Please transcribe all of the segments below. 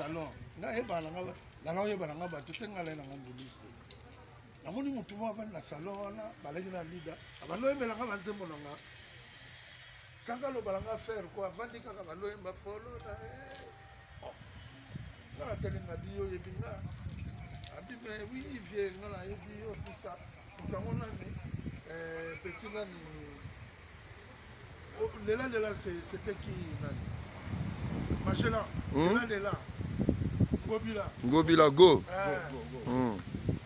Salon nga yebaka na nga nanga oyeba na nga bato te nga naye na nga nduliste namoni motu moko avandi na salon wana balaki na lida abandi oyembela nga banzembo na nga sanga aloba na nga faire ko avandi kaka bandi oyemba folo na eh. oh. Nga natali nga bi yo oyebi nga abi mais oui vie nga nayebi yo tout ça moto yango nani eh, petit nani oh, lela lela c'était qui nani Magellan hmm? lela lela Ngobila Ngobila go eh.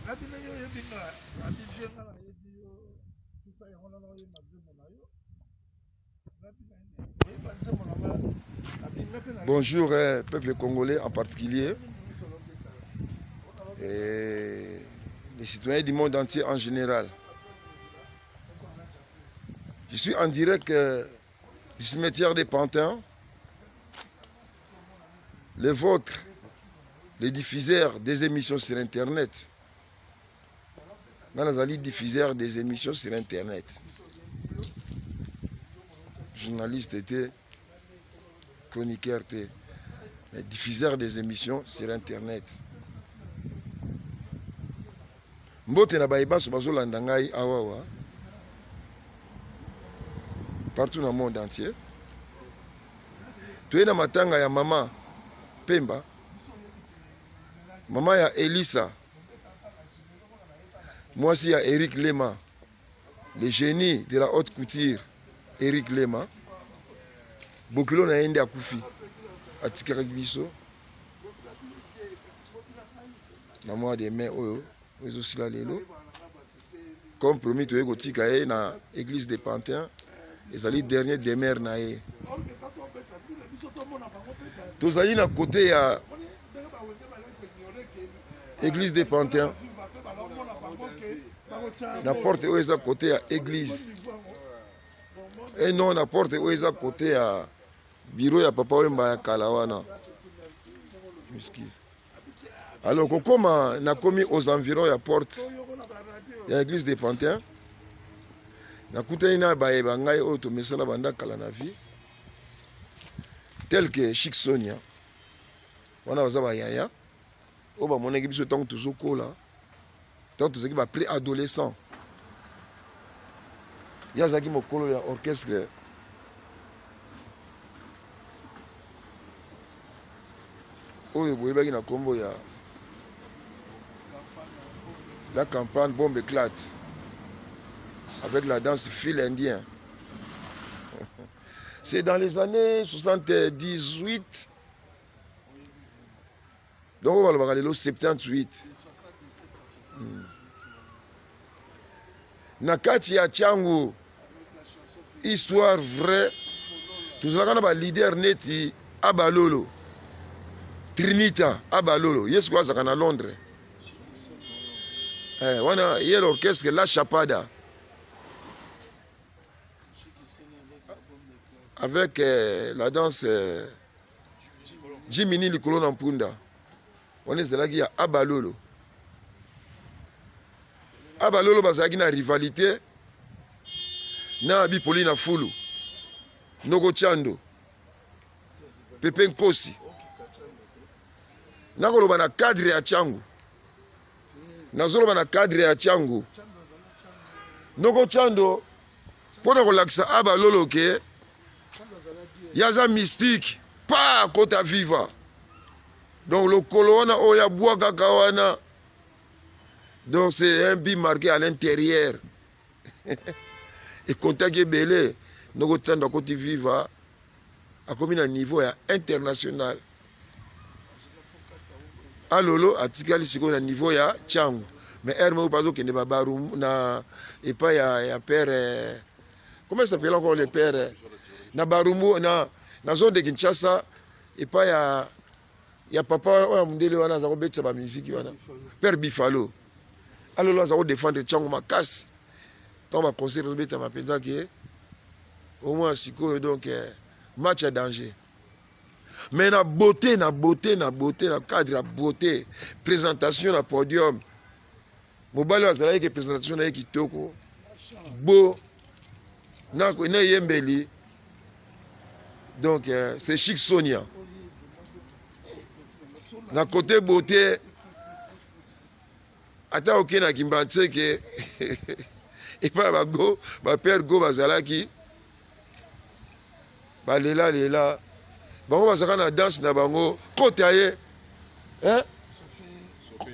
Nabi na yo oyebi nga abi vie nga nayebi yo tout ça yango nana oyemba nzembo na yo Bonjour eh, peuple congolais en particulier et les citoyens du monde entier en général. Je suis en direct euh, du cimetière des Pantins. Les vôtres, les diffuseurs des émissions sur Internet. Nga nazali diffuseur des émissions sur Internet. Journaliste te, chroniqueur te, mais diffuseur des émissions sur Internet. Mbote na baye banso bazolanda ngai awawa partout na monde entier. Toye na matanga ya mama Pemba, mama ya Elisa mwasi ya Eric Lema, le génie de la haute couture Eric Lema, bokilo na ye nde akufi, atikakaki biso na mois de mai oyo ezosila lelo. Comme promis, toye kotika ye na église de Pantin, ezali dernier demeure na ye. Tozali na côté ya église de Pantin, na porte oyo eza côté ya église et non na porte oyo eza côté ya bureau ya papa Wemba ya kala wana. Excuse. Alors kokoma nakomi aux environs ya porte ya église de Pantin, nakutani na baye ba ngai oyo tomesana banda kala na vie, tel que Chic Sonia, wana baza ba yaya oyo bamonaki biso ntango tozokola, ntango tozalaki ba pré-adolescent. Ye azalaki mokolo ya orchestre oyo boyebaki na kombo ya la campagne bombe éclate avec la danse fil indien. C'est dans les années 78, donc oyo balobaka lelo 78. Na kati ya Tshangu, histoire vraie, tozalaka na ba leader neti Abalolo, Trinita Abalolo, ye sikoyo azalaka na Londres. Eh, wana ye l'orchestre La Chapada avec la danse Jiminy likolo na mpunda, wana ezalaki ya Abalolo. Abalolo bazalaki na rivalité na Bipoli na Fulu, Noko Chando, Pepe Nkosi. Nakoloba na cadre ya Tshangu, nazoloba na cadre ya Tshangu. Noko Chando mpo na kolakisa Abalolo ke ye aza mystique pa kota viva. Donc lokolo wana oyo abwakaka wana, donc c'est un but marqué à l'intérieur. Ekontaki ebele. Noko Chando akoti viva, akomi na niveau ya international. Alolo atikali sikoyo na niveau ya Tshangu, mais heure moko bazokende ba barum na epai ya père, comment s'appelle encore le père, na Barumbu, na zone de Kinshasa, epai ya papa oyo ya mondele wana aza kobetisa ba musique wana, père Bifalo. Alolo aza kodefendre Tshangu makasi ntango ba concert ezobetama mpenza ke au moins sikoyo, donc match ya danger. Mais na beauté, na beauté, na beauté, na cadre ya beauté, présentation na podium, mobali oyo azalaki ke présentation na ye kitoko bo na eyembeli, donc c'est Chic Sonia. Na côté beauté, ata oke na Kimbanseke epai ya bago bapere go bazalaki balela lela bango bazalaka na danse na bango kota ye hein?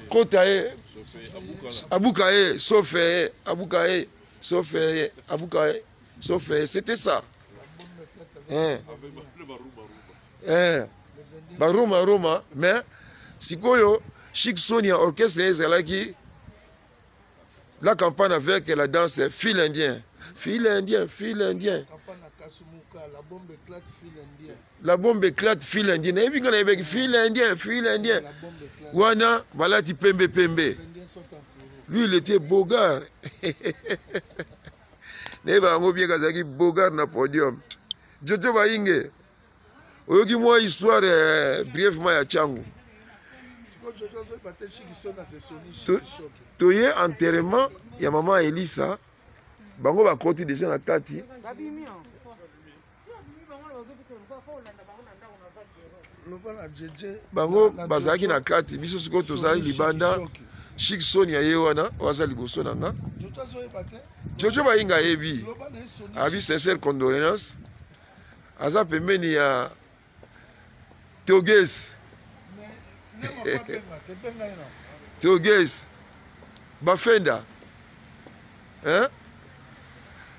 Kota ye abuka ye sofe ye abuka ye sofe ye abuka ye sofe ye, c'était ça hein? Hein? Baroma roma, mais sikoyo Chic Sonia, orchestre ezalaki la campagne avec la danse fil indien, fil indien, fil indien. La bombe éclate, fil indien. La bombe éclate, fil indien. Nayebi nga nayebaki fil indien, fil indien. Wana balati pembe pembe. Lui, il était beau gars. Nayeba yango bien, kazalaki beau gars na podium. Jojo Bayinge, oyoki mwa histoire brièvement ya Tshangu. Toye enterrement ya mama Elisa, bango bakoti deja na kati. Bango bazalaki na kati, biso sikoyo tozali libanda. Chic Sonia ye wana oyo aza liboso na nga. Jojo Bayinga ayebi, abi sincère condoléance. Aza pembeni ya Toges. Toges Bafenda, hein?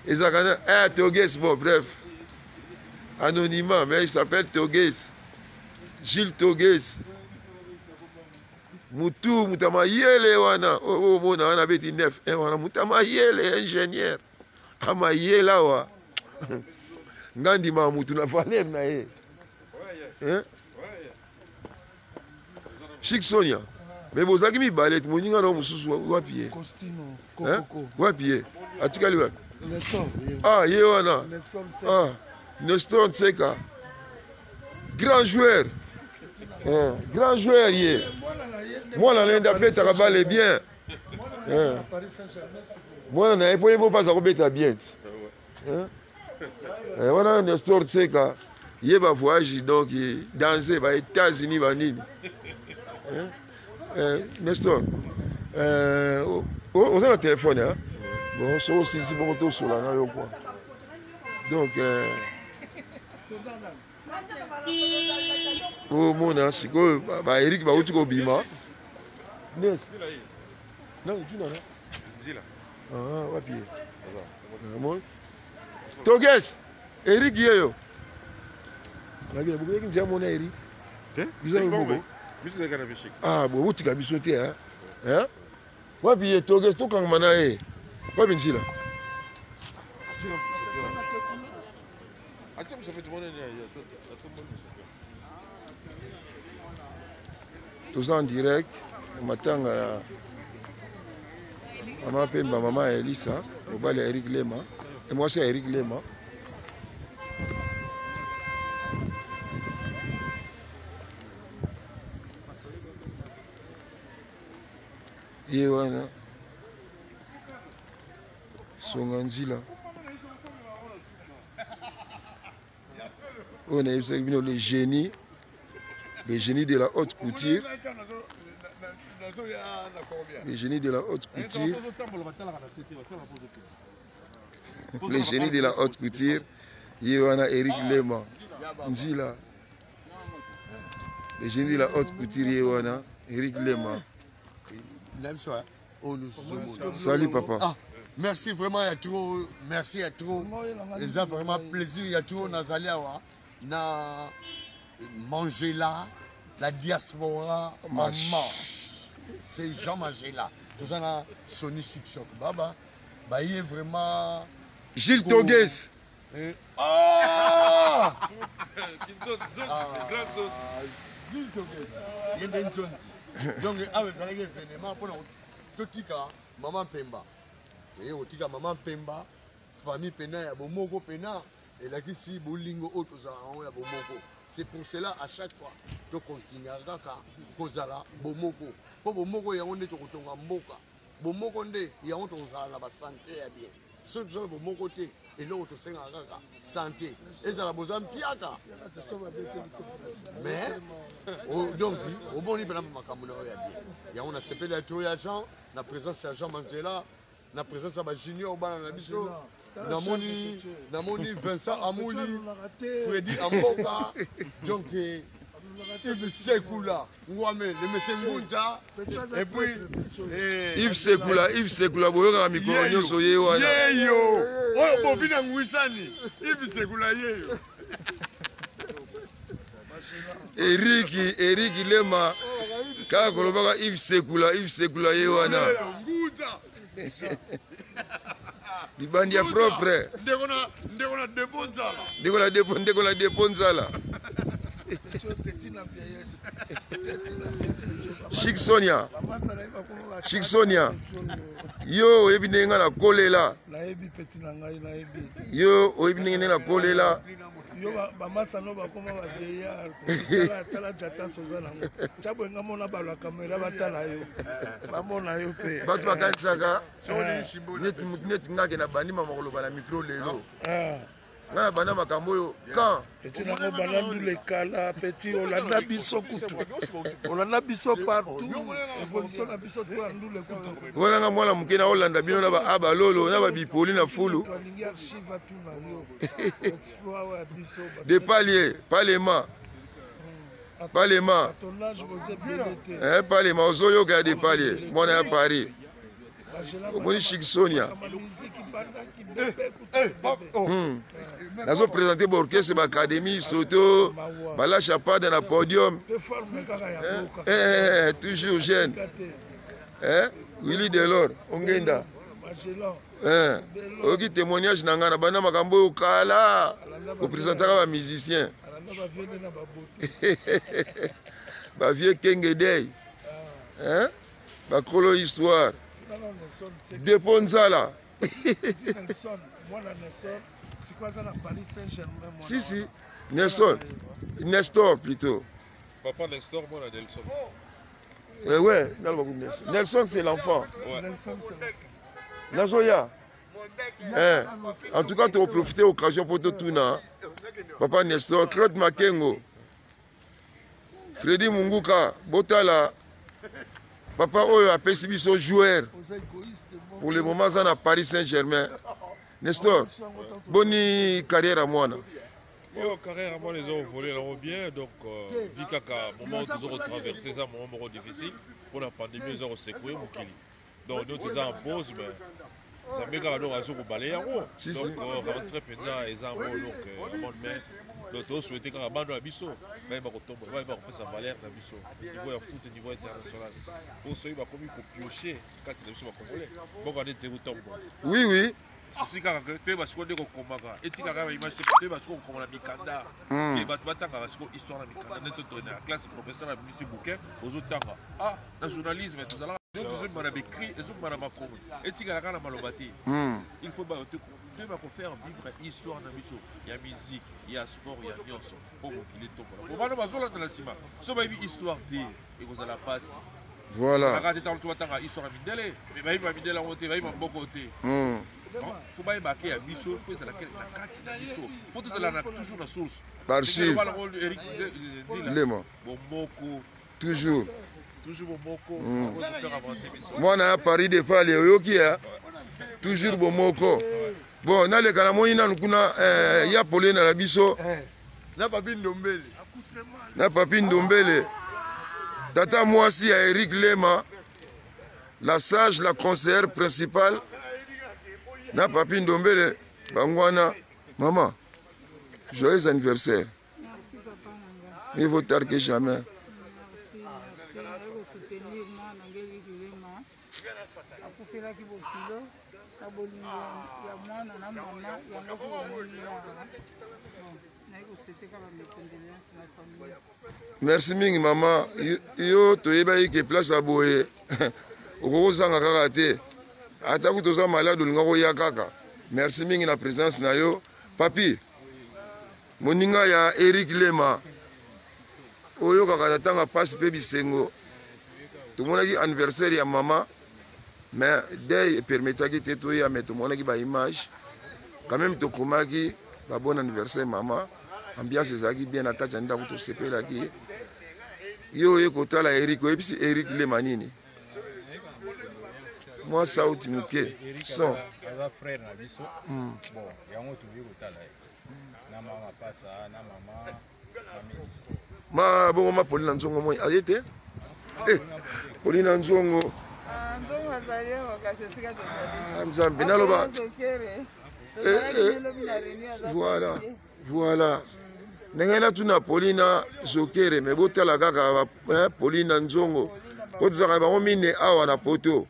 Ezalaka na eh, Toges, bon bref, anonymat, mais il s'appelle Toges, Gilles Toges. Mutu mutu ya mayele wana oyo omona wana abeti 9 1 wana, mutu ya mayele, ingénieur amayele awa. Nga ndimaka mutu na valeur na ye, hein? Chic Sonia, mais bozalaki mibale, moninga na mosusu wapi ye? Wapi ye? Atikali wapi? Ah, ye wana. Ah, Nestor Nseka, grand joueur, hein, grand joueur ye. Mwana na ye nde abetaka bale bien, hein. Mwana na ye mpo ye mpo aza kobeta bien, hein? Wana Nestor Nseka ye ba voyage donc danse ba États-Unis ba nini, hein? Nestor, oza na telefone, hein? Bon, soki osilisi bongo tosola na yo quoi. Donc omona sikoyo ba Eric bauti kobima. Wapi ye? Toges Eric yeyo bokoyeki nzela mona Eric biso. Ah, botika biso te, hein? Wapi ye Toges? Tokangama na ye wapi nzila? Toza en direct matanga ya mama Pemba, mama ya Elisa, mobali ya Eric Lema, mwasi ya Eric Lema. Ye wana songa nzila oyo nayebisaki bino, le génie, le génie de la haute couture, le génie de la haute couture, le génie de la haute couture. Ye wana Eric Lema Nzila, le génie de la haute couture, ye wana Eric Lema. Salut papa. Ah, merci vraiment ya trop, merci ya trop. Eza vraiment plaisir ya trop nazali awa na Mangela, la diaspora en marche. C'est Jean Mangela. Toza na Sony Chic Choc Baba. Baye vraiment Gilles Toges. Ah! Ah, Gilles Toges. Ye nde nzonzi. Donc awa ezalaki événement mpona totika mama Mpemba. Toye kotika mama Mpemba, famille pena ya bomoko pena elakisi bolingo oyo tozalaka yango ya bomoko. C'est pour cela, à chaque fois tokontinuaka kaka kozala bomoko, mpo bomoko yango nde tokotonga mboka, bomoko nde yango tokozala na basante ya bien. Soki tozala bomoko te, Eloko tosengaka kaka sante, ezala boza mpiaka. Mais donc omoni mpena makambo na yo ya bien. Yango nasepeli ya to ya Jean, na présence ya Jean Manzela, na présence ya ba junior bana na biso. Namoni Vincent Amuli, Freddy Amboka, donc Yves Sekula Ngwame, le monsieur Ngunza, et puis Yves Sekula, Yves Sekula, boyokaka mikolo nyonso ye wana. Yeyo oyo bovi na Ngwisani, Yves Sekula yeyo. Eric Lema kaka kolobaka Yves Sekula, Yves Sekula ye wana. Ngunza. Libandi ya propre. Ndeko na depo nzala. Ndeko na depo, ndeko na depo nzala. Chic Sonia. Chic Sonia. Yo oyebi ndenge nga nakolela. Nayebi petit na ngai, nayebi. Yo oyebi ndenge ndenge nakolela. Yo bamasa no bakoma ba vieillard. Tala jatans oza nango. Tya boye nga mona balwa kamera batala yo. Bamona yo pe. Bato bakanisaka neti nga ke na bandi mama koloba na micro lelo. Nga na banda makambo oyo quand petit nango banda ndule kala petit olanda biso kutu. Olanda biso partout. Évolution na biso to ya ndule kutu. Wana nga mwana moke na olanda bino na ba abalolo na ba bipoli na fulu. Alingi archive atuna yo. Exploit ya biso. De palier, palema. Palema. Ton âge boze ebele te. Eh palema ozoyoka ya de palier, mwana ya Paris. Omoni Chic Sonia. Nazo présenter ba orchestre ba académie soto balasha pada na podium. Toujours jeune. Willy Delor Ongenda. Oyoki témoignage na nga na banda makambo oyo kala kopresentaka ba musicien. Ba vieux Kenge Day. Bakolo histoire. Dépôt Nzala. Si, si. Nelson. Nestor plutôt. Papa Nestor, moi, Nelson. Eh ouais, Nelson. Nelson, c'est l'enfant. Ouais. Nelson, c'est l'enfant. Nazoya. Eh, en tout cas, tu as profité de l'occasion pour tout tourner. Papa Nestor, Claude Makengo, Freddy Munguka, Botala. Papa oyo apesi biso joueur. Pour le moment, ça na Paris Saint-Germain. Nestor, bonne carrière à moi. Yo, carrière à moi, les ont volé là bien. Donc, vu qu'à moment où nous avons traversé ça, un moment difficile, pour la pandémie, nous avons secoué Mokili. Donc, nous sommes en pause, mais ça met quand même un balai en haut. Donc, rentrer maintenant, ils ont donc, en bonne main. Donc, nous souhaitons quand même un biso, même on va sa valeur dans biso. Niveau foot, niveau international. Pour ceux qui ont piocher, quand ils sont congolais, bon, on est déroutant. Oui, oui. Souci kaka ke toyeba sikoyo nde kokomaka etikaka ba image te toyeba sikoyo kokoma na mikanda e bato batangaka sikoyo histoire na mikanda nde totone na classe professeur abimisi bouquin ozotanga ah na journalisme tozalaka ezobima na baécrit ezobima na makomi etikala kaka na maloba te. Il faut toyeba kofaire vivre histoire na biso ya musique ya sport ya nyonso mpo mokili etombola po bana bazolanda na nsima so bayebi histoire te ekozala mpasi. Voilà. Kaka te ntango tobatanga histoire ya mindele mais bayebi ba mindele yango te, bayebi maboko te. Faut bayeba ke ya biso, faut ezala ke na kati na biso, faut tozala na toujours na source. Archive. Eric Nzila. Lema. Bomoko. Toujours. Toujours bomoko. Faire avancer biso. Mwana ya Paris de Fale oyoki ya toujours bomoko. Bon, naleka namoni nanu kuna ya polena na biso. Na Papi Ndombele. Na Papi Ndombele. Tata mwasi ya Eric Lema, la sage, la conseillère principale. Na Papi Ndombele, bangwana, maman, joyeux anniversaire. Merci papa nanga. Mieux vaut tard que jamais. Merci, merci. Soutenir moi na Eric Lema. Akufelaki bokilo na bolingo ya mwana na mama yango bomoni ya. Bon, naye kosete kaka mes condoléances na famille. Merci mingi mama. Yo toyebaki ke place ya boye okokozanga kaka te. Ata kutu oza malade olinga koya kaka. Merci mingi na présence na yo. Papi, moninga ya Eric Lema, oyokaka na ntango pasi mpe bisengo. Tomonaki anniversaire ya mama, mais deuil epermettaki te toya, mais tomonaki ba image. Quand même tokomaki ba bon anniversaire mama, ambiance ezalaki bien na kati ya ndako, tosepelaki. Yo oye kotala Eric, oyebisi Eric Lema nini? Mwa sauti moke son. Aza frère na biso. Bon, yango toye kotala ye. Na mama Pasa, na mama Mamelisa. Ma bongo ma Polina Nzongo moi aye te? Eh, Polina Nzongo. Ah, Nzongo azali awa kasi esika tozali. Ah, Nzambe naloba. Eh, eh, voilà, voilà. Ndenge natuna Polina Zokere, me botala kaka eh, Polina Nzongo. Po tozalaka bango mine awa na poto.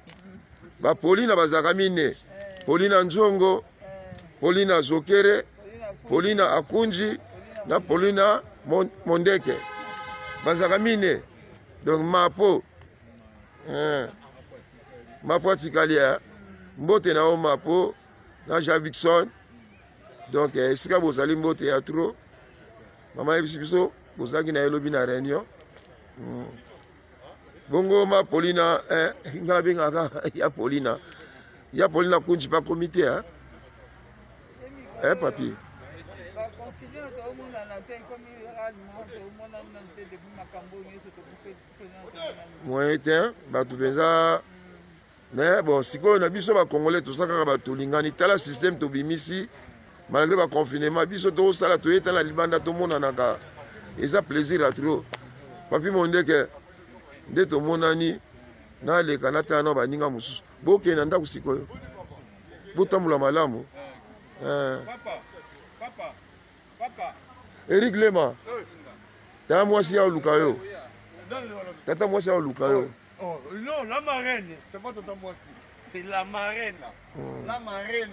Ba Polina bazalaka mine. Polina Nzongo, Polina Zokere, Polina Akunji na Polina Mondeke. Bazalaka mine. Donc mapo. Eh. Mapo atikali eh. Mbote na yo mapo na Javixon. Donc eh, esika bozali mbote ya trop. Mama yebisi biso bozalaki na ye lobi na réunion. Bongo ma Paulina eh, nga nabengaka ya Paulina. Ya Paulina Kunji pa komite hein? Eh papi. Moyen te bato mpenza. Mais bon, sikoyo na biso ba congolais toza kaka bato tolingani. Tala système tobimisi malgré ba confinement, biso tozosala toyeta na libanda tomonanaka, eza plaisir ya trop. Papi Mondeke nde tomonani, naleka natala na baninga mosusu. Bokende na ndako sikoyo, botambola malamu. Eh. Eric Lema, tata mwasi ya oluka yo. Tata mwasi ya oluka yo. Oh, non, la marraine, c'est pas tata mwasi, c'est la marraine. La marraine.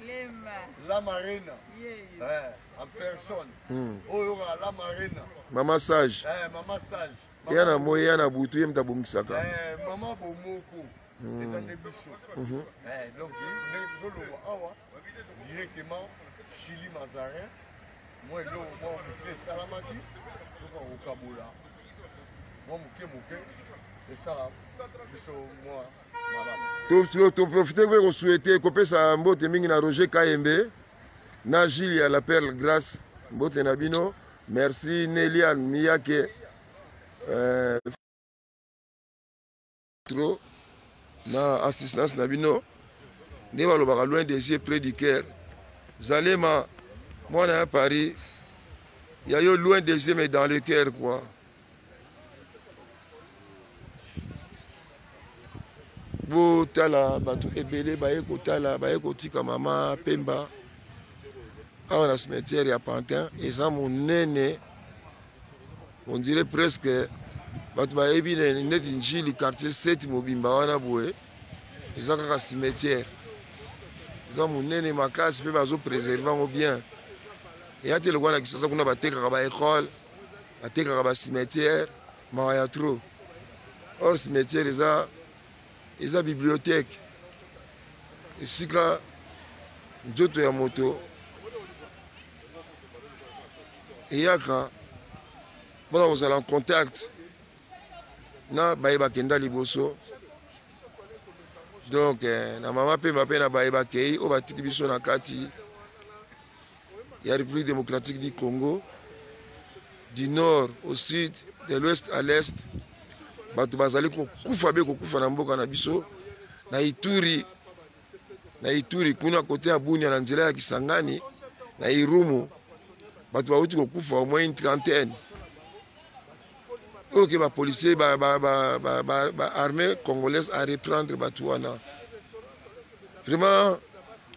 Lema. La marraine. Yeah. Eh, en personne. Oh, la marraine. Maman sage. Eh, maman sage. Ya na moyi, ya na butu, ye moto abongisaka. Eh, maman bomoko. Eza nde biso. Eh, donc, ndenge tozoloba awa, directement, Chili Mazarin, moi eloko mwa moke esalamaki, toka kokabola mwa moke moke, esala biso mwa malamu. Toprofite mpe kosouhaite kopesa mbote mingi na Roger Kayembe na Gilles ya la Perle Grâce, mbote na bino. Merci Nelian Miyake trop na assistance na bino. Nde balobaka loin des yeux près du cœur. Zalema mwana ya Paris ya yo, loin des yeux mais dans le cœur quoi. Botala bato ebele baye kotala, baye kotika mama Pemba awa na cimetière ya Pantin. Eza monene, on dirait presque bato bayebi neti Njili quartier 7 mobimba wana boye, eza kaka cimetière. Eza monene makasi mpe bazo préserver yango bien. Eya te lokola na Kisasa kuna batekaka ba école, batekaka ba cimetière, mawa ya trop. Or cimetière eza bibliothèque, esika nzoto ya moto eyaka mpona kozala en contact na baye bakenda liboso. Donc na mama Pemba mpe na baye bakei oyo batiki biso na kati ya République démocratique du Congo, du nord au sud, de l'ouest à l'est, bato bazali kokufa be kokufa na mboka na biso na Ituri, na Ituri kuna kote ya Bunia na nzela ya Kisangani na Irumu, bato bauti kokufa au moins une trentaine. Oyo ke ba policiers, ba armée congolaise à reprendre bato wana. Vraiment,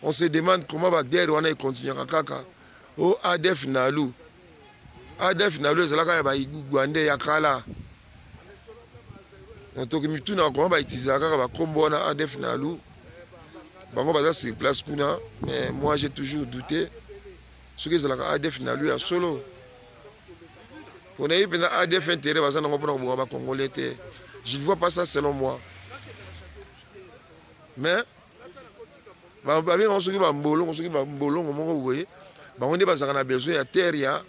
on se demande comment ba guerre wana econtinuaka kaka. O ADF Nalu, ADF Nalu ezalaka ya ba Rwandais ya kala. Donc toki mituna comment ba utilisaka kaka ba kombo wana ADF Nalu. Bango baza sur place kuna, mais moi j'ai toujours douté soki ezalaka ADF Nalu ya solo. Pona ye mpenza ADF intérêt baza nango mpona koboka ba Congolais te. Je ne vois pas ça selon moi. Mais babengango soki bambolongo, soki bambolongo moko boye, bango nde bazalaka na besoin ya terre ya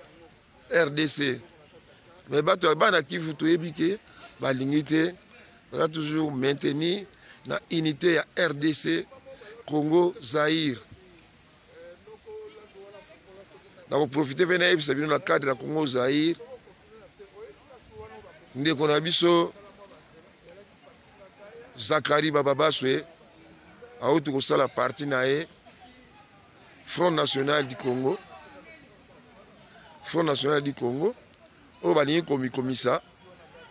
RDC. Mais bato ya bana Kivu toyebi ke balingi te, baza toujours maintenir na unité ya RDC Congo Zaïre. Nakoprofite mpe nayebisa bino na cadre ya Congo Zaire, ndeko na biso Zakari Bababaswe auti kosala parti na ye Front National du Congo, Front National du Congo oyo balingi komikomisa,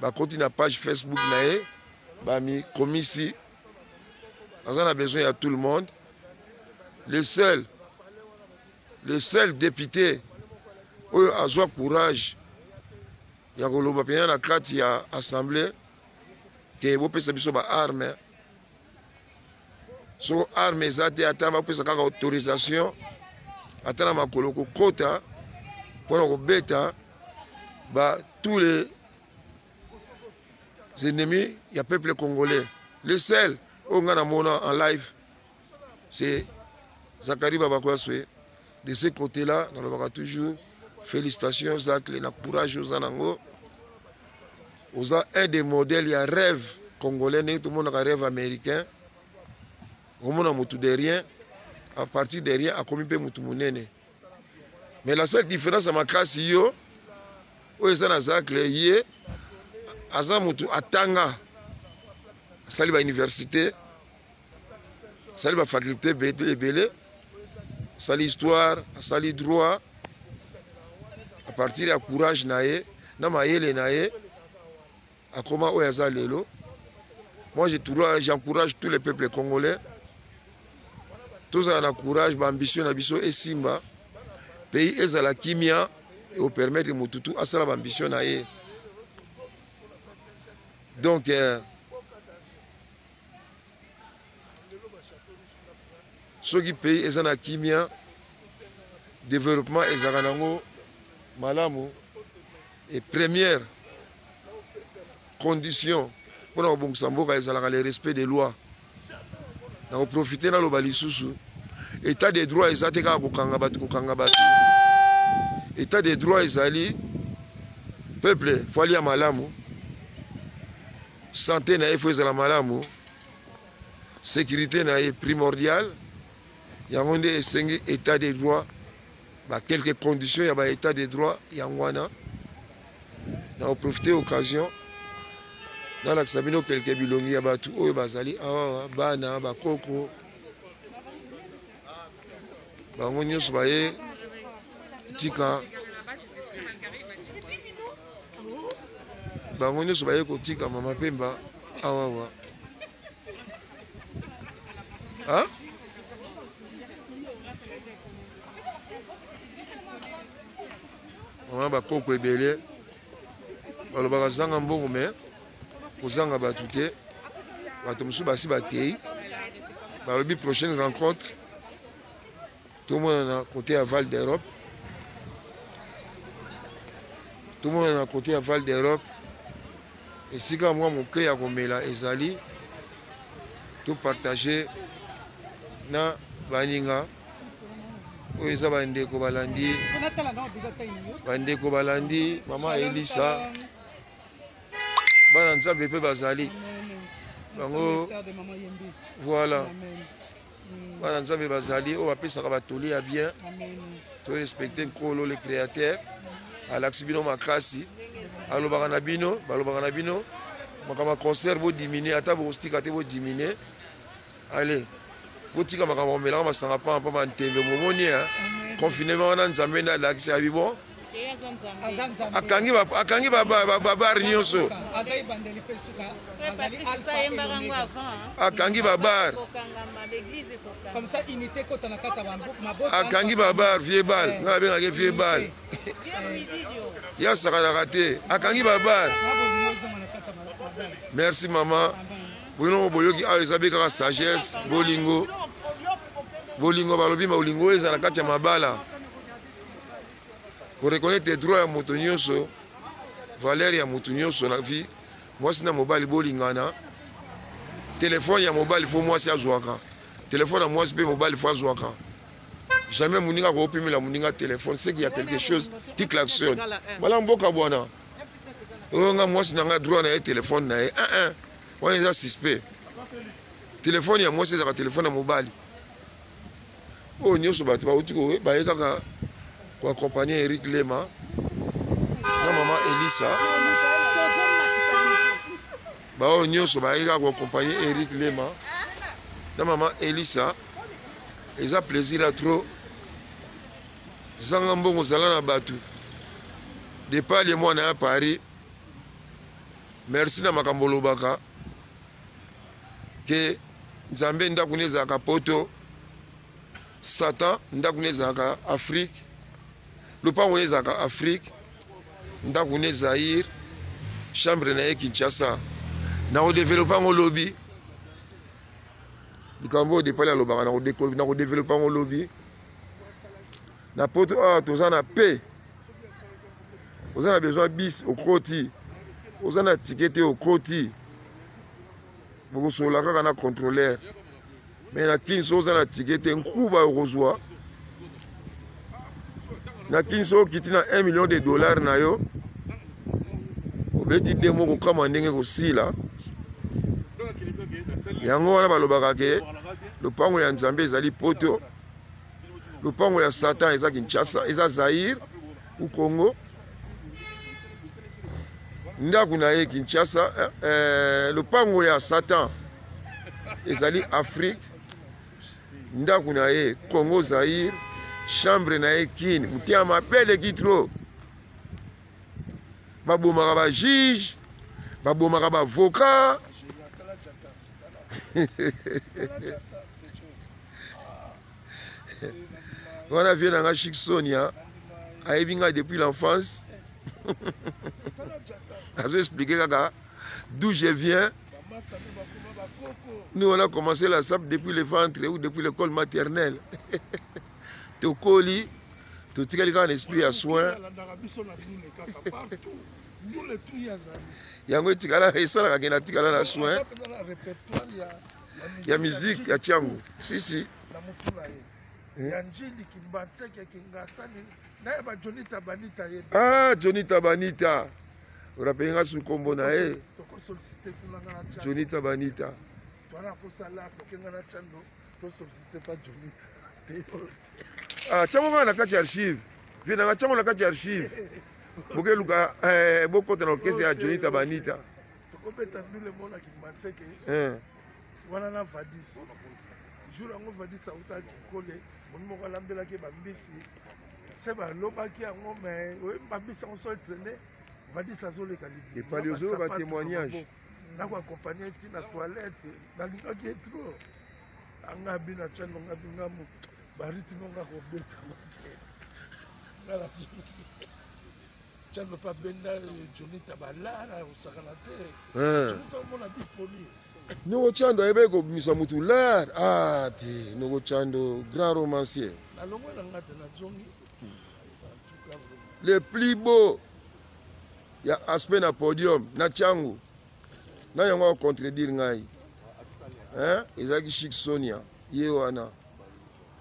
bakoti na page Facebook na ye bamikomisi, aza na besoin ya tout le monde. Le seul le seul député oyo azwa courage ya koloba mpenza na kati ya assemblée ke bopesa biso ba arme, soko arme eza te, ata bapesa kaka autorisation ata na makolo kokota mpona kobeta ba tous les ennemis ya peuple congolais. Le seul oyo ngai namona en live, c'est Zacharie Bababaswe. De ce côté là, nalobaka toujours félicitations Zacle na courage oza nango, oza un des modèles ya rêve congolais. Ndenge tomonaka rêve américain, omona motu de rien, à partir de rien akomi mpe motu monene. Mais la seule différence ya makasi yo oyo eza na Zacle, ye aza motu atanga, asali ba université, asali ba faculté ebele, asali histoire, asali droit. À partir ya courage na ye na mayele na ye, akoma oyo aza lelo. Moi, j'encourage tous les peuples congolais, tozala na courage, baambition na biso esimba, pays ezala kimia, ekopermettre motutu asala baambition na ye. Donc soki pays eza na kimia, développement ezalaka nango malamu. Et première condition mpona kobongisa mboka ezalaka le respect des lois. Na koprofite naloba lisusu, état de droit eza te kaka kokanga bato, kokanga bato. État de droit ezali peuple faut alia malamu, santé na ye faut ezala malamu, sécurité na ye primordial. Yango nde esengi état de droit. Ba quelques conditions ya ba état de droit yango wana. Na koprofite occasion nalakisa bino quelques bilongi ya bato oyo bazali awa, bana bakoko, bango nyonso baye tika, bango nyonso baye kotika mama Pemba awawa. Ha? Mama bakoko ebele balobaka zanga mbongo, me kozanga bato te. Bato mosusu basi bakei, balobi prochaine rencontre tomona na côté ya Val d'Europe, tomona na côté ya Val d'Europe, esika mwa moke ya komela ezali, topartage na baninga oyo eza bandeko balandi, bandeko balandi mama Elisa, bana Nzambe mpe bazali bango. Voilà, bana Nzambe bazali oyo bapesaka batoli ya bien. Torespecte Nkolo le créateur, alakisi bino makasi, alobaka na bino, balobaka na bino makambo ya concert, bodiminue ata bokostika te, bodiminue. Allez, botika makambo komelaka masanga pamba pamba, ntembe momoni ya confinement wana. Nzambe nde alakisi abi bon, akangi babar nyonso, akangi babar, akangi babar. Vieux bal, ngai abengaki vieux bal, ye asakanaka te, akangi babar. Merci mama. Bino boyoki awa eza be kaka sagesse, bolingo, bolingo. Balobi bolingo oyo eza na kati ya mabala, koreconnaitre droit ya moto nyonso, valeur ya moto nyonso na vie. Mwasi na mobali bolingana. Telefone ya mobali faut mwasi azwaka, telefone ya mwasi mpe mobali faut azwaka. Jamais moninga akopimela moninga telefone, c'est qu'il y a quelque chose qui klaxonne. Malamu mboka bwana oyo nga mwasi na nga droit na ye, telefone na ye 1 wana eza suspect. Telefone ya mwasi ezalaka telefone ya mobali. Oyo nyonso bato bauti baye kaka. Koaccompagne Eric Lema na mama Elisa. Baoyo nyonso bayaki kaka koaccompagne Eric Lema na mama Elisa. Eza plaisir ya trop. Zanga mbongo zala na bato. Depalie mwana ya Paris. Merci na makambo olobaka ke Nzambe ndako ne ezalaka poto. Satan ndako ne ezalaka Afrique, lopango ne ezalaka Afrique, ndako ne Zaire, chambre na ye Kinshasa. Na kodevelope yango lobi. Likambo oyo Depali alobaka na kodevelope yango lobi. Na poto awa toza na paix. Oza na besoin bis okoti, oza na ticket te okoti. Bokosolola kaka na contrôleur. Mais na Kin soki oza na ticket te nkuba okozwa. Na Kin soki okiti na 1 million de dollars na yo obeti de moko kama ndenge kosila. Yango wana balobaka ke lopango ya Nzambe ezali poto, lopango ya Satan eza Kinshasa, eza Zaire ou Congo. Ndako na ye Kinshasa, lopango ya Satan ezali Afrique, ndako na ye Congo Zaire, chambre na ye Kin. Motema mabe eleki trop. Babomaka ba juge, babomaka ba avocat. Wana vie na nga Chic Sonia ayebi nga depuis l'enfance. Azo expliquer kaka d'où je viens. Nous on a commencé la sape depuis le ventre ou depuis l'école maternelle. Tokoli, totikali kaka na esprit ya soin. Yango etikala esalaka ke natikala na soin ya musique ya Tshangu. Si si. Ya Njili Kimbanseke Kingasani na ya ba Johnny Tabanita ye. Ah Johnny Tabanita. Orapeli nga su kombo na ye. Toko solliciter kuna nga na Tshandu. Johnny Tabanita. Toana kosala tokenga na Tshandu to solliciter pa Johnny te. Ah Tshangu nga na kati ya archive. Vie na nga Tshangu na kati ya archive. Bokeluka bokota na orchestre ya Johnny Tabanita. Tokobeta ndule mona Kimbanseke. Wana na Vadis. Jour yango Vadis autaki Kinkole, momi moko alambelaki bambisi. Se balobaki yango mais oyebi bambisi yango so etraîner, Vadis azoleka libumu. Epali ozoyoka témoignage. Nako accompagner ti na toilette, nalingaki ye trop. Anga bino atyango nga binga mo ba rythme nga kobeta te. Nga nazoki. Tchando pa benda Johnny Tabalara osakana te. Johnny tamona bipoli. Noko Tchando ayebaki kobimisa mutu lar. Ah te, Noko Tchando grand romancier. Na longwe na nga te na zongi. En tout cas vraiment. Le plus beau ya aspect na podium na Tshangu. Na yango a contredire ngai. Hein? Ezalaki Chic Sonia ye wana.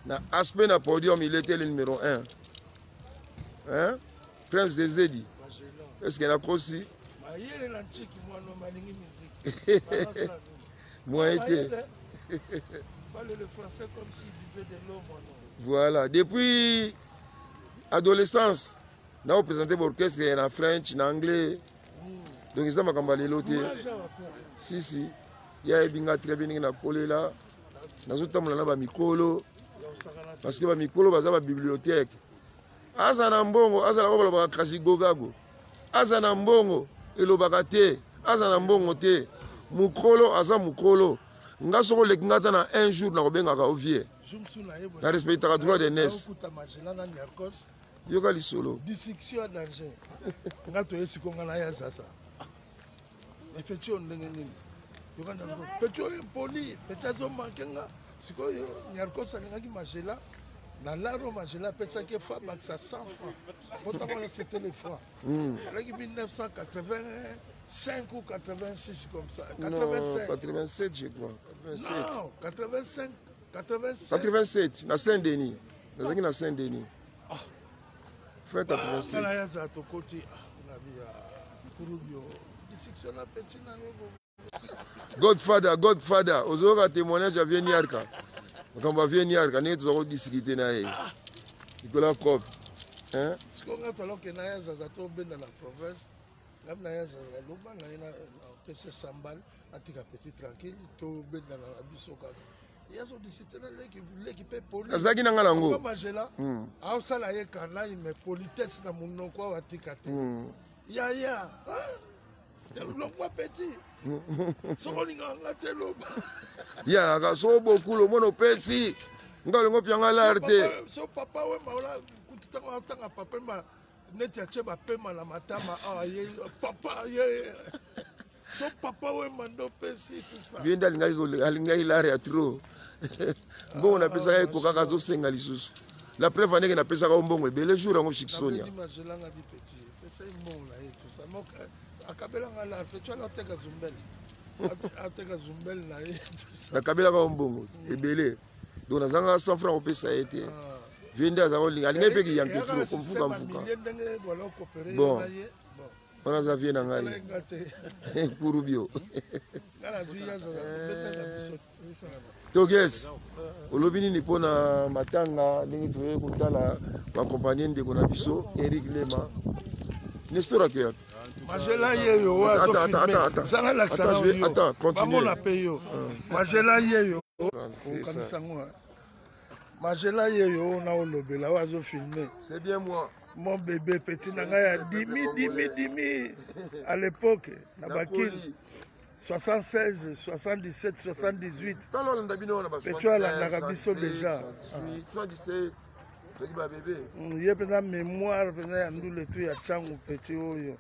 Na aspect na podium il était le numéro 1. Hein? Prince de Zedi. Est-ce que nakosi? Mayele na nchiki mwana malingi musique. Moi été. Parle le français comme s'il buvait de l'eau mwana. Voilà, depuis adolescence, na représenté orchestre na French, na anglais. Donc eza makambo ya lelo te. Si si. Ya ebinga très bien ndenge nakolela. Nazotambola na ba mikolo parce que ba mikolo baza ba bibliothèque. Aza na mbongo, aza na balobaka kasi gogago. Aza na mbongo, elobaka te. Aza na mbongo te. Mukolo aza mukolo. Nga soko leki nga ata na un jour na kobengaka o vieux. Na respectaka droit de naissance. Yoka lisolo. Dissection ya danger. Nga toye siko nga na ya sasa. Mais petit oyo ndenge nini? Yoka Nyarkos. Petit oyo impoli, petit azo manquer nga. Sikoyo Nyarkos alingaki Magella. Na laro Magella apesaki ye fois bakisa 100 francs. Po ntango wana c'était les francs. Alaki 1985 ou 86 comme ça. Non, 85. 87 je crois. 87. Non, 85, 87. 87 na Saint-Denis. Nazalaki na Saint-Denis. Ah. Fin 87. Nga na ya za tokoti, ah, na biya Kurubio. Dissection na petit na yo. Godfather, Godfather, ozoyoka témoignage ya Vieux Niarka. Makambo ya Vieux Niarka, ndenge toza kodiscute na ye. Nicolas Cop. Hein? Sikoyo nga toloke na ya zaza tobenda na province, ngabi na ya zaza loba na ye napesi sambal atika petit tranquille, tobendana na biso kaka. Ye azodisite na leki, leki mpe poli. Azalaki na nga nango. Papa Magela aosala ye kanai, mais politesse na monoko awa atika te. Yaya, longwa petit, soki olingaka nga te loba. Yaka so bokulu omona opesi nga olingo opianga lar te. So papa Wemba ola kutu ntango atanga papa Wemba neti atie bapema na matama awa ye papa ye so papa Wemba nde opesi tout ça. Vie nde alingaki lar ya trop. Mbongo napesaka ye kokaka azosenga lisusu. La preuve andenge napesaka yo mbongo ebele jour yango Chic Sonia. Nabeti Magelanga bi petit, pesa ye mbongo na ye tout ça. Moko akabelanga lar petit wana ateka zumbele. Ateka zumbele na ye tout ça. Nakabelaka yo mbongo ebele. Donc nazanga 100 francs kopesa ye te. Vie nde azalaka kolinga alingaki mpe kiyanke trop komfuka mfuka. Ndenge bwala okopere Bon. na ye. Bon. Wana aza vie na ngai. Nga te. Kurubio. Nga nazwi ya zaza tobeta na biso te. Toges, olobi nini mpona matanga ndenge toyei kotala koakompagne ndeko na biso Eric Lema Nestor akeya. Magela yeyo oyo Attends, attends, azofilme attends. zala lakisa Attends, na je vais- yo attends, continue. bamona mpe yo Magela yeyo C'est ça. okanisa yango hein. Magela yeyo oyo na olobela oyo azofilme. C'est bien moi. Mon bébé petit na ngai ya dimi dimi dimi à l'époque na bakini Nakoli. 76 77 78. Tala olanda bino wana ba Pecho alandaka biso 76, déjà. 68, 77 toki ba bébé. Ye mpenza mémoire mpenza ya ndule tu ya ntango petit oyo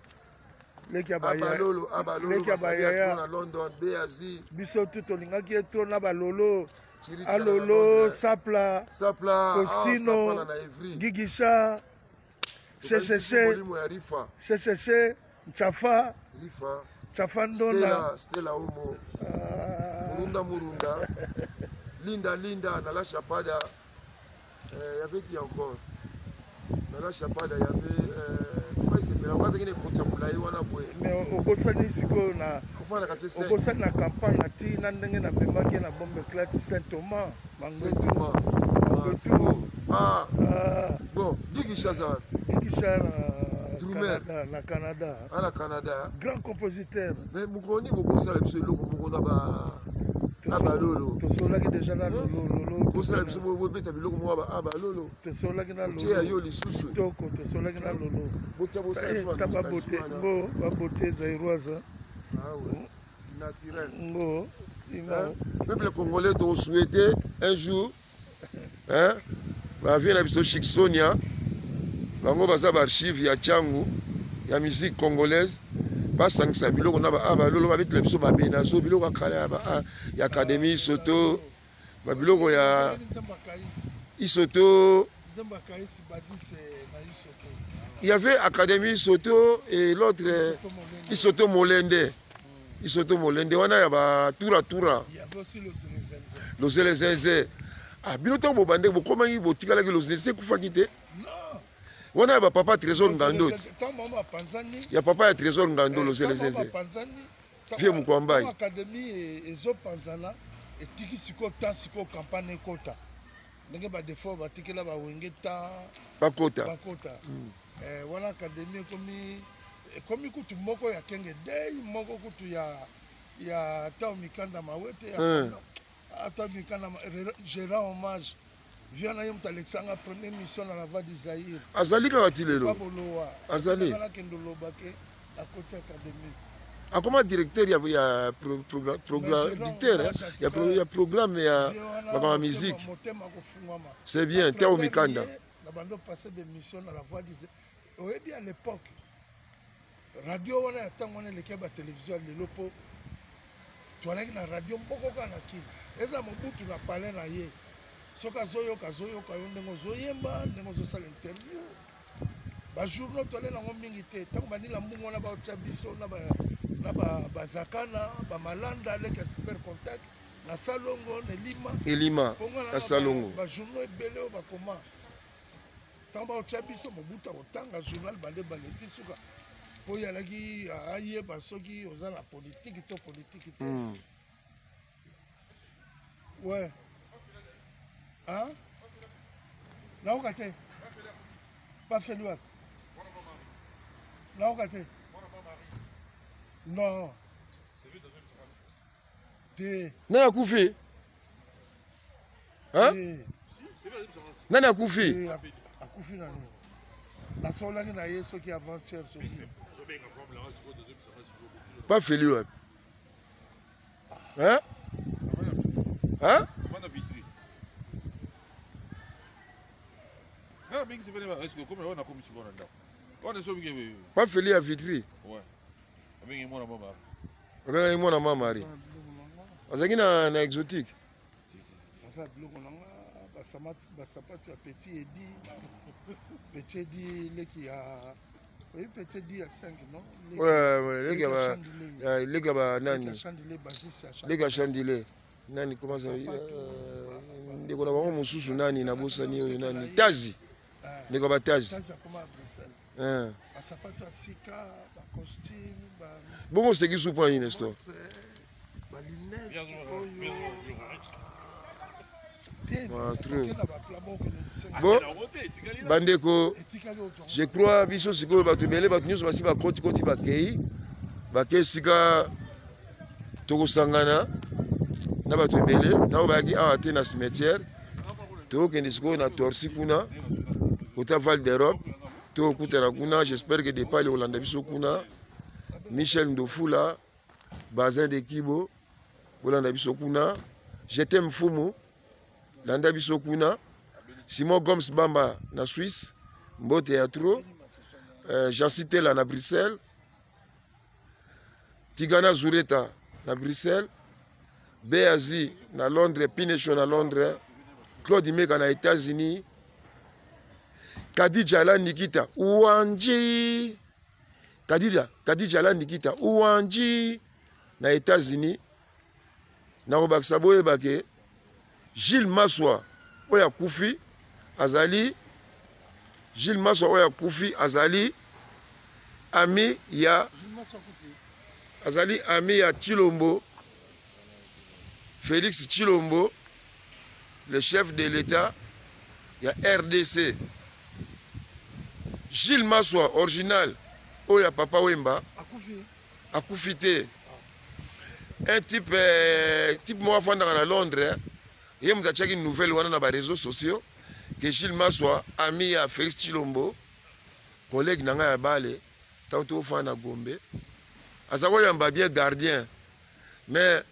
leki ya baya Abalolo, abalolo, leki ya basali ya bayaya. trop na London, BAZ, Biso tu tolingaki ye to na balolo Chiri Chara na alolo Londres. Sapla Sapla, ah, Faustino, Sapla na Evry. Gigisha Tokasi ccc molimo ya Rifa, ccc Nchafa Rifa, Nchafa Ndona. Stella, Stella Omo, Ah, Murunda Murunda, Linda Linda, Nala Chapada. Il y avait qui encore? Nala Chapada, il y avait comment il s'appelle? Encore qui est Mulayi wana boye. Mais okosani sikoyo na Kofana na quartier 5. okosani na campagne na ti na ndenge namemaki ye na bombe eklati Saint Thomas Saint Mangwetu. Thomas. Mangwetu. Ah, Ah, bon, Diki Chaza, Gigisha na Drummer. Canada, na Canada. À la Canada. Grand compositeur. Mais mokoni bokosala biso eloko moko na ba na balolo. Tosolaki déjà na lolo lolo. Bosala biso bobeta biloko moko ba ah, balolo. Tosolaki na Otie ya lolo yo lisusu. kitoko, tosolaki na lolo. Botia bosala biso ba Ta nostalgie babote wana. ngo babote zairoise. Ah ouais. Naturel. Ngo ina Hein? Peuple congolais tosouhaite un jour, hein, bavie na biso Chic Sonia bango baza baarchive ya Tshangu ya musique congolaise, basangisa biloko na ba ah, balolo, babetela biso babenazo biloko ya kala ya ba ah, ya académie Isoto, babiloko ya Nzembo ya Kaisi. Isoto. Nzembo ya Kaisi basise na Isoto. Il y avait académie Isoto et l'autre Isoto Molende. Isoto Molende, Isoto Molende wana ya batura tura. Il y avait aussi le Zenze. Lozele zenze, ah, bino ntango bobande bokomaki botikalaki lozele ekufaki te. Non. Wana ya bapapa Trésor Ngando ti. Ntango mama bapanzani Ya papa ya Trésor Ngando, lozele ntango mama zenze. bapanzani Vie Mukwambai. ntango académie ezopanzana etiki sikoyo temps sikoyo campagne ekota ndenge badefo batikela bawenge ta Bakota. Bakota. Wana académie ekomi kutu moko ya kenge dei moko kutu ya tao mikanda mawete ya ata mikanda Gérard Hommage via na ye moto alekisanga première mission na la voix du Zaïre. Azali kaka ti lelo. Babolowa. Azali. Nakende oloba ke nakoti académie. Akoma directeur ya directeur, hein, ya programme ya Vie wana makambo ya musique. Motema kofungwama. C'est bien teo mikanda. Na bando passe d'émission na la voix du Zaïre. Oyebi, à l'époque radio wana ya ntango wana eleki ya batelevizio ya lelo, mpo toalaki na radio moko kaka na kini eza Mobutu na palais na ye. Soki azoyoka, azoyoka yo ndenge ozoyemba, ndenge ozosala interview. Bajournaux toale nango mingi te. Ntango banila mbongo wana baotya biso na bazakana bamalanda aleki ya super contact na Salongo na Elima. Elima. Bongo Na Salongo. Bajournaux ebele oyo bakoma ntango baotya biso, Mobutu akotanga journal bande baleti suka mpo ye alaki ayeba soki oza na politike to politike te. Ouais, hein? Naoka te. Bafeli wapi? Naoka te. Non. Te. Nani akufi? Hein? Nani akufi? Akufi nani? Nasololaki na ye soki avant-hier soki. Bafeli wapi? Hein? Hein? Bafeli ya Vitry. Babengaki mwana ma Marie. Azalaki na, na exotique. Baza biloko na nga basapatu ya petit Edi. Petit Edi leki ya oyebi petit Edi ya 5 non? Ouais, ouais, leki ya ba leki ya ba nani? Leki ya Chandile. Nani comment ça ndeko na bango mosusu nani nabosani oyo nani? Tazi. Ndeko ya batazi. Tazi akoma Bruxelles. Hein. Basapato ya sika, ba costume, ba Bongo oseki supu ya nini Nestor? Ba lunettes oyo. Te, Ah, trop. okenda ba plan moko okende lisenga. Bon, bandeko, Etikali oyo je crois biso sikoyo bato ebele bato nyonso basi bakotikoti bakei bakei esika tokosangana na bato ebele na oyo bayaki awa te na cimetière tokokende sikoyo na torsi kuna kota val d'Europe tokokutana kuna. J'espère que depali kolanda biso kuna, Michel Ndofula, Bazin de Kibo, bolanda biso kuna. Je t'aime Mfumu, landa biso kuna. Simon Gomes Bamba na Suisse, mbote ya trop. Jancy Tela na Bruxelles, Tigana Zureta na Bruxelles, Beazi na Londres, Pinesho na Londres, Claude Meka na États-Unis, Khadija la Nikita Ouanji, Khadija la Nikita Ouanji na États-Unis. Nakobakisa boyeba ke Gilles Maswa oyo akufi azali Gilles Maswa oyo akufi azali ami ya azali ami ya Tshilombo, Félix Tshilombo, le chef de l'État ya RDC. Gilles Maswa original oyo ya Papa Wemba akufi te. Un type, type moko afandaka na Londres, ye moto atiaki nouvelle wana na ba réseaux sociaux que Gilles Maswa ami ya Félix Tshilombo, collègue na ngai ya bale ntango tofanda na Gombe, aza koyamba bien gardien. Mais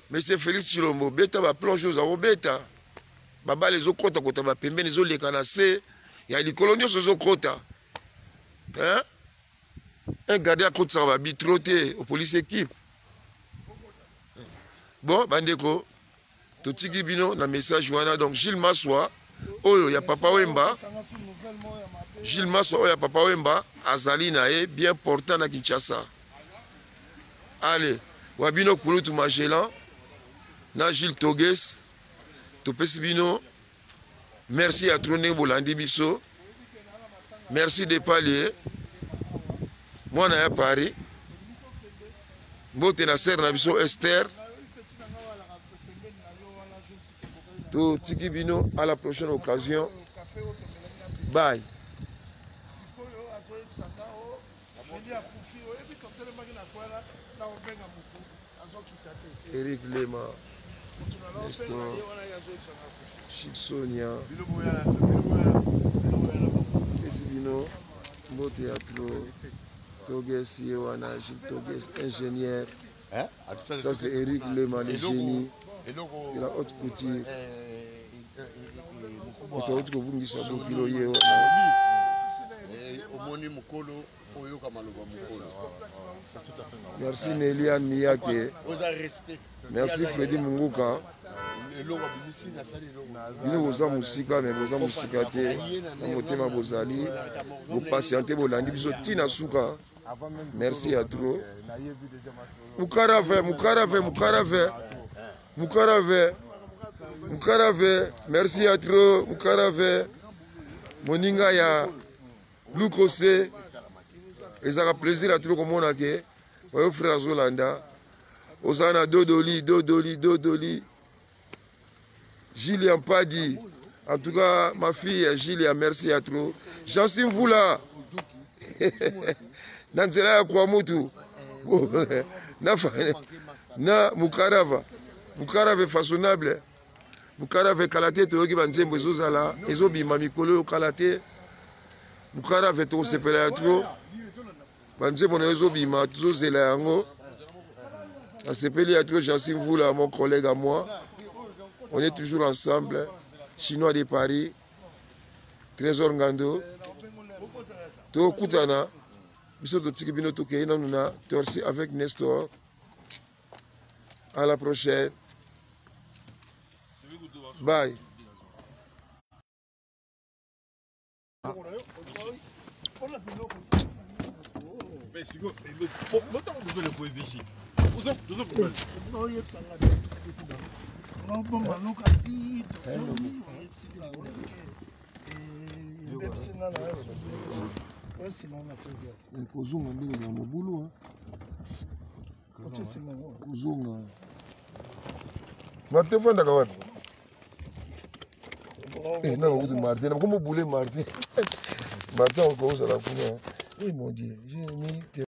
monsieur Félix Tshilombo, beta ba plonge oza kobeta, babale ezokota-kota ba pembeni, ezoleka na se ya likolo nyonso ezokota. Hein? Un gardien akotisaka ba bitro te au police équipe. Bon, bandeko, totiki bino na message wana. Donc Gilles Maswa oyo ya Papa Wemba, Gilles Maswa oyo ya Papa Wemba azali na ye bien portant na Kinshasa. Allez, wa bino Kulutu Magellan na Gilles Toges, topesi bino merci ya trop ndenge bolandi biso. Merci de palier mwana ya Paris, mbote na sœur na biso Esther. Totiki bino à la prochaine occasion. Bye. Sikoyo azoyebisa nga o Feli akufi, oyebi totelemaki na kwala na obenga motu azokita te. Eric Lema, Motu na obenga Nestor, ye wana ye azoyebisa nga akufi. Chic Sonia, esi bino mbote ya trop. Toges ye wana, Gilles Toges, ingénieur. Hein? À tout à l'heure. Ça c'est Eric Lema, le génie Eloko de la haute couture. Mokubwa Moto auti kobungisa bokilo ye wana. Omoni mokolo fo oyoka maloba mokolo. Merci Neliane Miyake. Oza respect. Merci Freddy Munguka. Eloko abimisi nasali eloko. Bino boza mosika, me boza mosika te na motema, bozali bopatiente, bolandi biso ntina suka. Merci ya trop. Mukarave, Mukarave, Mukarave, Mukarave, Mukarave, merci ya trop Mukarave, moninga ya Lukose. Ezalaka plaisir ya trop komona ke oyo frère azolanda. Ozala na Dodoli, Dodoli, Dodoli, Julien Padi, En tout cas, ma fille Julia, merci à trop. Jansi Mvula. Na nzela ya Kwamutu. Na, na Mukarava. Mukarava est façonnable. Mukarava ekala te toyoki banzembo ezozala ezobima mikolo oyo kala te. Mukarava tokosepela ya trop. Banzembo na yo ezobima tozozela yango. Nasepeli ya trop Jansi Mvula, mon collègue à moi. On est toujours ensemble. Chinois de Paris. Trésor Ngando. Tokutana. Biso totiki bino tokei nanu na Torsi avec Nestor. À la prochaine. Bye. Kozonga ndenge ozala mobulu, kozonga. Martin ofandaka wapi? Na bakuti Martin nakomo bule Martin. Martin okozala kuna. Eh mon Dieu, j'ai mis.